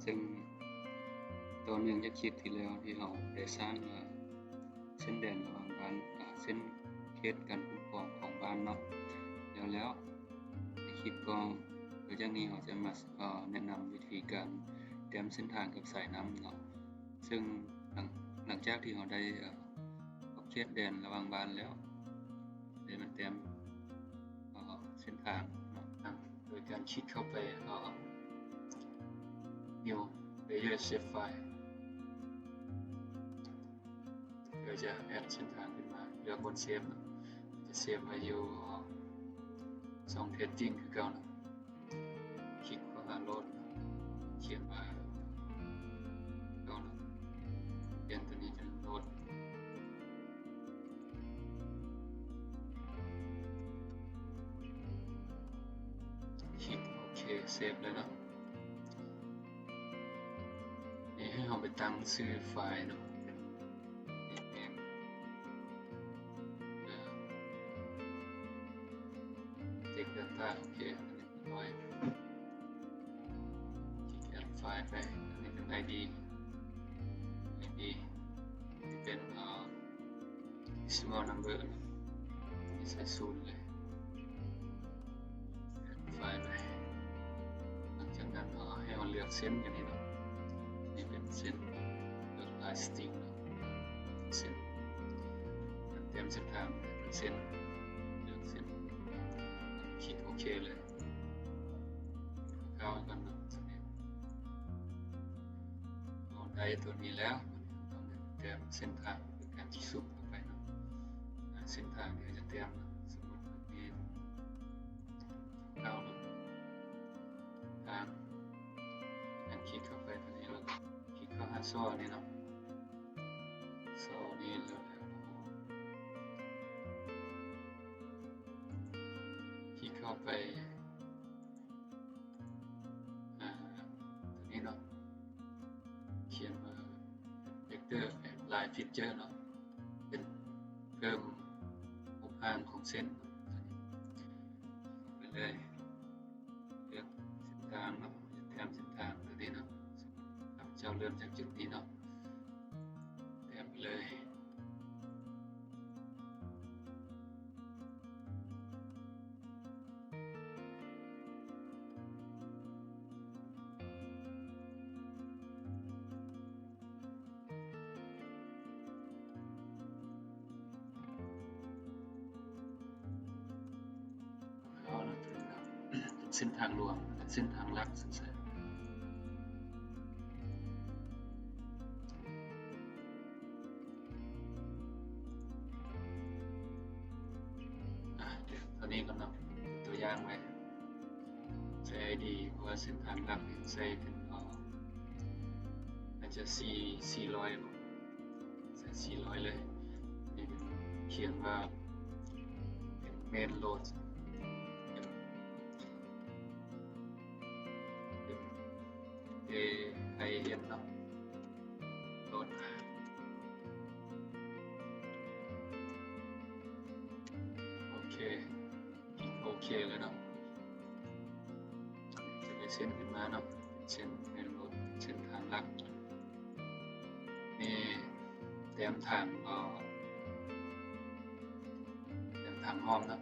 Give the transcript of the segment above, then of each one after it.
ເຊິ່ງຕໍ່ເນື່ອງຈາກຄລິບທີ່ແລ້ວທີ່ເຮົາໄດ້ສ້າງ ເສັ້ນແດນລະຫວ່າງບ້ານ ເສັ້ນເຂດການຄຸ້ມຄອງຂອງບ້ານເນາະ ແລ້ວ ແລ້ວໃນຄລິບກໍ ຫຼັງຈາກນີ້ເຮົາຈະມາ ແນະນຳວິທີການແຕ້ມເສັ້ນທາງກັບສາຍນ້ຳເນາະ ເຊິ່ງຫຼັງ ຫຼັງຈາກທີ່ເຮົາໄດ້ ຂອບເຂດແດນລະຫວ່າງບ້ານແລ້ວ ໄດ້ມາແຕ້ມ ເສັ້ນທາງເນາະ ໂດຍການຄລິກເຂົ້າໄປ New Layer Shape File ເພື່ອຈະແອັດເສັ້ນທາງຂຶ້ນມາ ເລືອກບົນ Shape ເນາະ ຈະ Shape ໄວ້ຢູ່ຊ່ອງ Padding ຄືເກົ່າເນາະ. ຄລິກຂວາ Load ຂຽນວ່າ Load ເນາະ ປ່ຽນຕົວນີ້ເປັນ Load ຄລິກໂອເຄ Save ເລີຍເນາະ. ນີ້ໃຫ້ເຮົາໄປຕັ້ງຊື່ໄຟລ໌ເນາະ ເປັນ Nickname ເອີ Text Data ໂອເຄ ອັນນີ້ເປັນຮ້ອຍ ຄລິກ Add File ໄປ ອັນນີ້ເປັນ ID ID ນີ້ເປັນ ເອີ Decimal Number ນີ້ໃສ່ສູນເລີຍ Add File ໄປ. ຫຼັງຈາກນັ້ນເຮົາ ໃຫ້ເຮົາເລືອກເສັ້ນຢູ່ນີ້ເນາະ ນີ້ເປັນເສັ້ນ ເລືອກ Line String ເນາະ ເສັ້ນ ແຕ້ມເສັ້ນທາງເປັນເສັ້ນ ເລືອກເສັ້ນ ຄລິກໂອເຄເລີຍ. ຄາວໆກ່ອນເນາະ ເຮົາໄດ້ຕົວນີ້ແລ້ວ ເຮົາຕ້ອງແຕ້ມເສັ້ນທາງ ຄືການທີ່ຊູມເຂົ້າໄປເນາະ ເສັ້ນທາງທີ່ເຮົາຈະແຕ້ມເນາະ ສົມມຸດວ່ານີ້ ເກົ້າເນາະ ທາງ ອັນຄລິກເຂົ້າໄປຕົວນີ້ ແລ້ວຄລິກເຂົ້າຫາຊໍນີ້ເນາະ ຊໍນີ້ ແລ້ວຄລິກເຂົ້າໄປ ອາ ຕົວນີ້ເນາະ ຂຽນວ່າ Vector Add Line Feature ເນາະ ເປັນເພີ່ມຮູບຮ່າງຂອງເສັ້ນ ໄປເລີຍ ເລືອກເສັ້ນທາງເນາະ ແຕ້ມເສັ້ນທາງຕົວນີ້ເນາະ ຂ້າພະເຈົ້າເລີ່ມຈາກຈຸດນີ້ເນາະ ແຕ້ມໄປເລີຍ. ເອົາລະ ເປັນເສັ້ນທາງຫຼວງ ເປັນເສັ້ນທາງຫຼັກ ເສັ້ນສາຍ ອາ ດຽວເທົ່ານີ້ກ່ອນເນາະ ຕົວຢ່າງໄວ້ ໃສ່ໄອດີ ເພາະວ່າເສັ້ນທາງຫຼັກນີ້ໃສ່ເປັນ ເອີ ອາດຈະສີ່ ສີ່ຮ້ອຍ ໃສ່ສີ່ຮ້ອຍເລີຍ ນີ້ເປັນ ຂຽນວ່າເປັນ Main Road ເປັນ ເປັນ A I N ເນາະ Road ໂອເຄ ໂອເຄເລີຍເນາະ ຈະໄດ້ເສັ້ນຂຶ້ນມາເນາະ ເສັ້ນ Main Road ເສັ້ນທາງຫຼັກ ນີ້ແຕ້ມທາງ ເອີ ແຕ້ມທາງອ້ອມເນາະ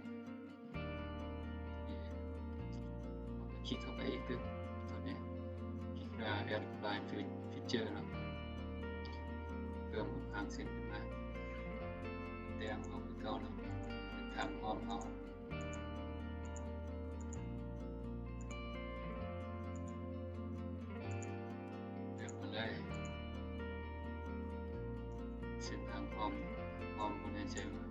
ນີ້ ຄລິກເຂົ້າໄປອີກ ຕົວນີ້ ຄລິກ Add Line Feature ເນາະ ເພີ່ມທາງເສັ້ນຂຶ້ນມາ ແຕ້ມເອົາຄືເກົ່າເນາະ ເປັນທາງອ້ອມເຮົາ ເລືອກມາເລີຍ ເສັ້ນທາງອ້ອມ ອ້ອມ ບໍ່ແນ່ໃຈວ່າ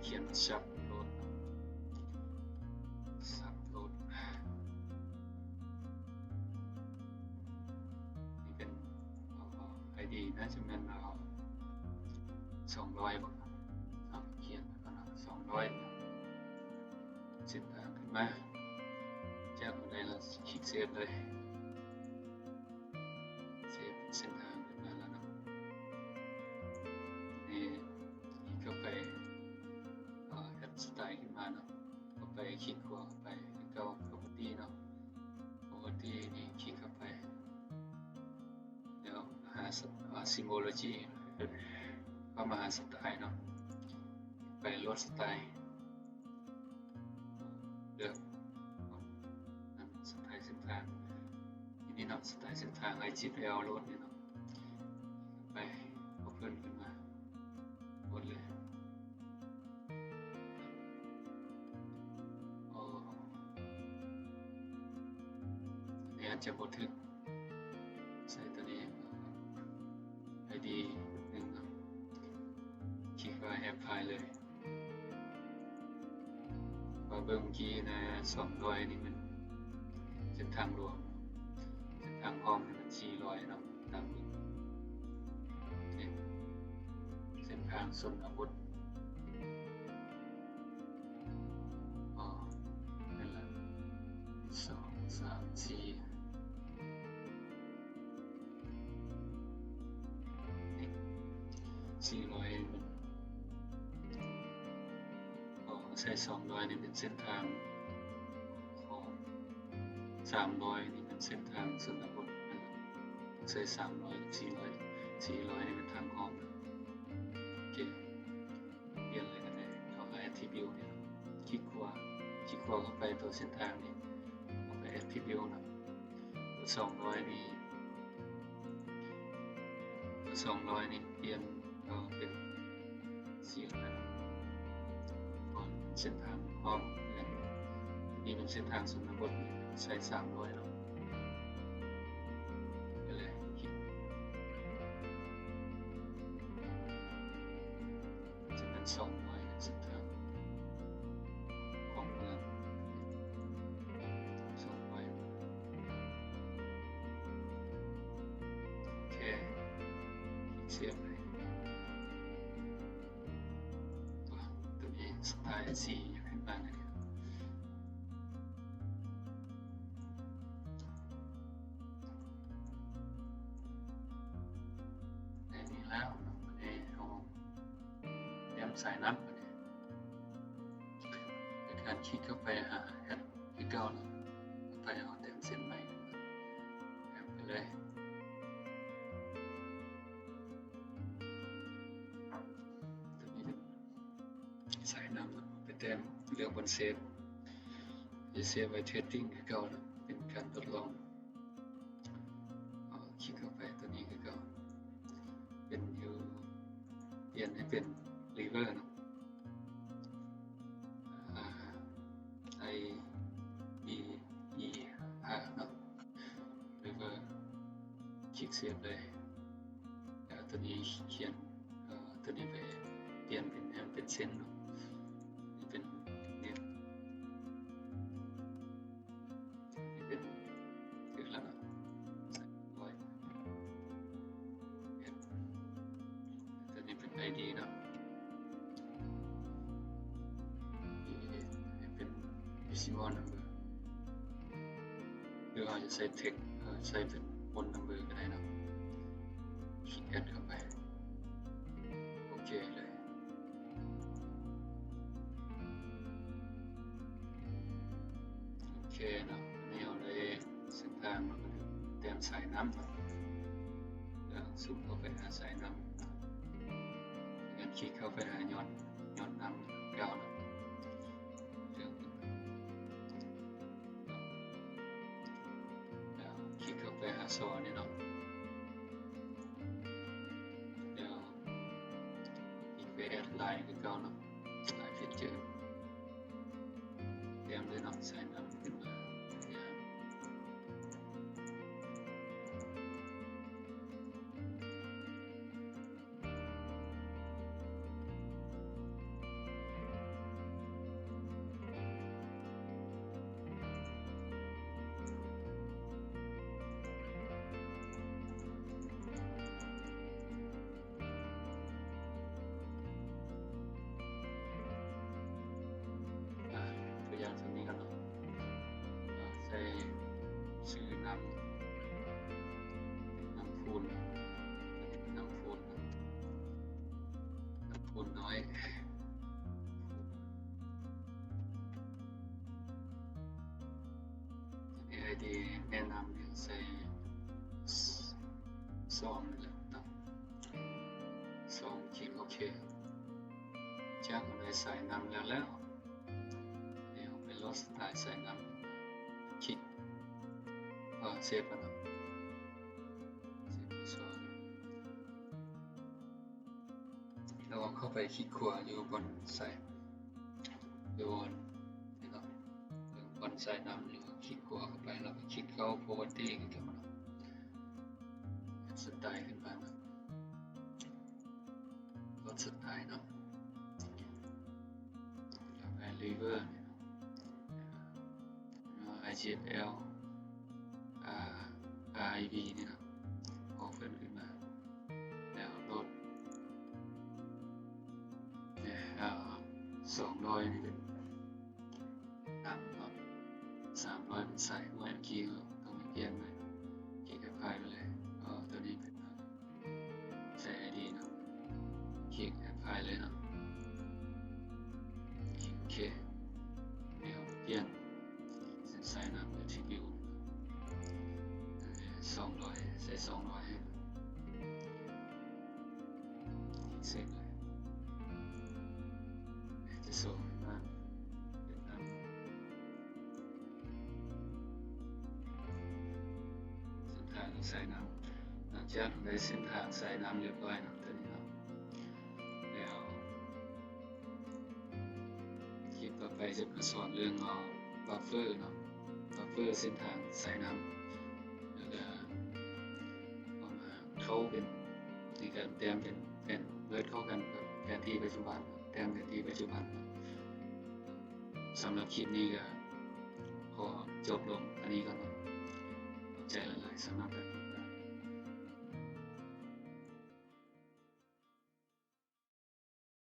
ຂຽນວ່າ Sub Road Sub Road ນີ້ເປັນ ເອີ ໄອດີ ໜ້າຈະແມ່ນ ເອີ ສອງຮ້ອຍ ບໍ່ ເອົາ ຂຽນໄວ້ກ່ອນເນາະ ສອງຮ້ອຍ ເສັ້ນທາງຂຶ້ນມາ ຈາກບໍ່ໄດ້ລະ ຄລິກ Save ເລີຍ Save ເສັ້ນທາງຂຶ້ນມາແລ້ວເນາະ ນີ້ ຄລິກເຂົ້າໄປ ເອີ Add Style ຂຶ້ນມາເນາະ ເຂົ້າໄປ ຄລິກຂວາເຂົ້າໄປ ແລ້ວກໍ Property ເນາະ Property ນີ້ ຄລິ ອ່າ Symbology ເຂົ້າມາຫາ Style ເນາະ ໄປໂຫຼດ Style ເລືອກ Style ເສັ້ນທາງ ນີ້ເນາະ Style ເສັ້ນທາງ ໄອຈີພີແອລ ໂຫຼດນີ້ເນາະ ໄປ Open ຂຶ້ນມາ ກົດເລີຍ. ໂອ້ ອັນນີ້ອາດຈະບໍ່ຖືກ ໃສ່ຕົວນີ້ ໄອດີ ໜຶ່ງເນາະ ຄລິກວ່າ Apply ເລີຍ. ວ່າເບິ່ງກີ້ນະ ສອງຮ້ອຍນີ້ແມ່ນເສັ້ນທາງຫຼວງ ເສັ້ນທາງອ້ອມນີ້ແມ່ນສີ່ຮ້ອຍເນາະ ຕາມເບິ່ງ ເສັ້ນທາງຊົນນະບົດ ອໍ ແມ່ນລະ ສອງ ສາມ ສີ່ ສີ່ຮ້ອຍ ອໍ ໃສ່ສອງຮ້ອຍນີ້ເປັນເສັ້ນທາງຂອງ ສາມຮ້ອຍນີ້ເປັນເສັ້ນທາງຊົນນະບົດ ໃສ່ສາມຮ້ອຍ ສີ່ຮ້ອຍ ສີ່ຮ້ອຍນີ້ເປັນທາງອ້ອມ. ໂອເຄ ປ່ຽນເລີຍກໍໄດ້ ເຂົ້າຫາ Attribute ນີ້ ຄລິກຂວາ ຄລິກຂວາເຂົ້າໄປຕົວເສັ້ນທາງນີ້ ເຂົ້າໄປ Attribute ນະ ຕົວສອງຮ້ອຍນີ້ ຕົວສອງຮ້ອຍນີ້ປ່ຽນເອົາເປັນສີຟ້າ ເສັ້ນທາງອ້ອມ ນີ້ເປັນເສັ້ນທາງຊົນນະບົດ ໃສ່ສາມຮ້ອຍເນາະ ໄປເລີຍ ຄລິກ ຈະເປັນສອງຮ້ອຍ ເສັ້ນທາງຂອງເມືອງ ສອງຮ້ອຍ ໂອເຄ ເຊບເລີຍ. ຕົວນີ້ Style ສີ ຢາກໃຫ້ມາແນວໃດ ໃນນີ້ແລ້ວເນາະ ໃນຫ້ອງ ແຕ້ມສາຍນ້ຳ ໃນການຄລິກເຂົ້າໄປຫາ Add ຄືເກົ່າເນາະ ເຂົ້າໄປເອົາແຕ້ມເສັ້ນໃໝ່ Add ໄປເລີຍ. ຕົວນີ້ເປັນສາຍນ້ຳ ໄປແຕ້ມ ເລືອກບ່ອນເຊບ ຈະເຊບໄວ້ Testing ຄືເກົ່າເນາະ ເປັນການທົດລອງ. ເອົາ ຄລິກເຂົ້າໄປຕົວນີ້ຄືເກົ່າ ເປັນຢູ່ ປ່ຽນໃຫ້ເປັນ River ເນາະ R I V E R ເນາະ River ຄລິກເຊບເລີຍ ແລ້ວຕົວນີ້ຂຽນ ເອີ ຕົວນີ້ໄປປ່ຽນເປັນ ໃຫ້ມັນເປັນເສັ້ນເນາະ ນີ້ເປັນ ນີ້ ນີ້ເປັນ ຖືກແລ້ວເນາະ ຮ້ອຍ ຕົວນີ້ເປັນ ໄອດີ ເນາະ ນີ້ເປັນ Decimal Number ຫຼືເຮົາຈະໃສ່ Text ເອີ ໃສ່ເປັນ Whole Number ກໍໄດ້ເນາະ ຄລິກ Add ເຂົ້າໄປ ໂອເຄເລີຍ. ໂອເຄເນາະ ແນວໃດເສັ້ນທາງເນາະ ແຕ້ມສາຍນ້ຳເນາະ ແລ້ວຊູມເຂົ້າໄປຫາສາຍນ້ຳ ແລ້ວຄລິກເຂົ້າໄປຫາຍອດ ຍອດນ້ຳເກົ່າເນາະ ແລ້ວຄລິກເຂົ້າໄປຫາຊໍນີ້ເນາະ ແລ້ວ ອີກແບບ Line ຄືເກົ່າເນາະ Line Feature ແຕ້ມເລີຍເນາະ ສາຍນ້ຳຂຶ້ນມາ ອ່າ ຕົວຢ່າງສ່ຳນີ້ກ່ອນເນາະ ອ່າ ໃສ່ຊື່ນ້ຳ ນ້ຳພຸ່ນ ນ້ຳພຸ່ນ ນ້ຳພຸ່ນນ້ອຍ ໃນໄອດີແນະນຳໃຫ້ໃສ່ ສ- ສອງນີ້ແຫຼະ ສອງ ຄລິກໂອເຄ. ຈາກເຮົາໄດ້ສາຍນ້ຳແລ້ວແລ້ວ ດຽວເຮົາໄປໂຫຼດສະໄຕລ໌ສາຍນ້ຳ ຄລິກ ເອີ ເຊບເອົາເນາະ ເຊບເອົາ ແລ້ວເຂົ້າໄປຄລິກຂວາຢູ່ບ່ອນສາຍ ຢູ່ບ່ອນ ນີ້ເນາະ ບ່ອນສາຍນ້ຳ ຫຼືວ່າຄລິກຂວາເຂົ້າໄປ ແລ້ວກໍຄລິກເຂົ້າ property ຄືເກົ່າເນາະ ສະໄຕລ໌ຂຶ້ນມາເນາະ ໂຫຼດສະໄຕລ໌ເນາະ ແລ້ວໄປ river ນີ້ເນາະ ເອີ ໄອ ຈີ ເອັຟ ແອລ ອາ ອາ ໄອ ບີ ນີ້ເນາະ ອອກເພິ່ນຂຶ້ນມາ ແລ້ວໂຫຼດ ເອີ ສອງຮ້ອຍນີ້ເປັນນ້ຳເນາະ ສາມຮ້ອຍເປັນສາຍຫ້ວຍ ເມື່ອກີ້ເຮົາຕ້ອງໄປປ່ຽນໃໝ່ ຄລິກ apply ໄປເລີຍ ເອີ ຕົວນີ້ເປັນ ໃສ່ ໄອ ດີ ເນາະ ຄລິກ apply ເລີຍເນາະ ຄລິກໂອເຄ ແລ້ວປ່ຽນເສັ້ນສາຍນ້ຳ attribute ສອງຮ້ອຍ ໃສ່ສອງຮ້ອຍ ຄລິກ save ເລີຍ ຈະໂຊຂຶ້ນມາເປັນນ້ຳ ເສັ້ນທາງສາຍນ້ຳ ຫຼັງຈາກໄດ້ເສັ້ນທາງສາຍນ້ຳຮຽບຮ້ອຍເນາະ ຕົວນີ້ເນາະ ແລ້ວຄລິບຕໍ່ໄປຈະມາສອນເລື່ອງເອົາ buffer ເນາະ buffer ເສັ້ນທາງສາຍນ້ຳ ແລ້ວກໍເອົາມາເຂົ້າເປັນ ໃນການແຕ້ມເປັນແຜນ ເວີດເຂົ້າກັນກັບແຜນທີ່ປັດຈຸບັນ ແຕ້ມແຜນທີ່ປັດຈຸບັນ ສຳລັບຄລິບນີ້ກໍຂໍຈົບລົງເທົ່ານີ້ກ່ອນເນາະ ຂອບໃຈຫຼາຍໆ ສຳລັບການ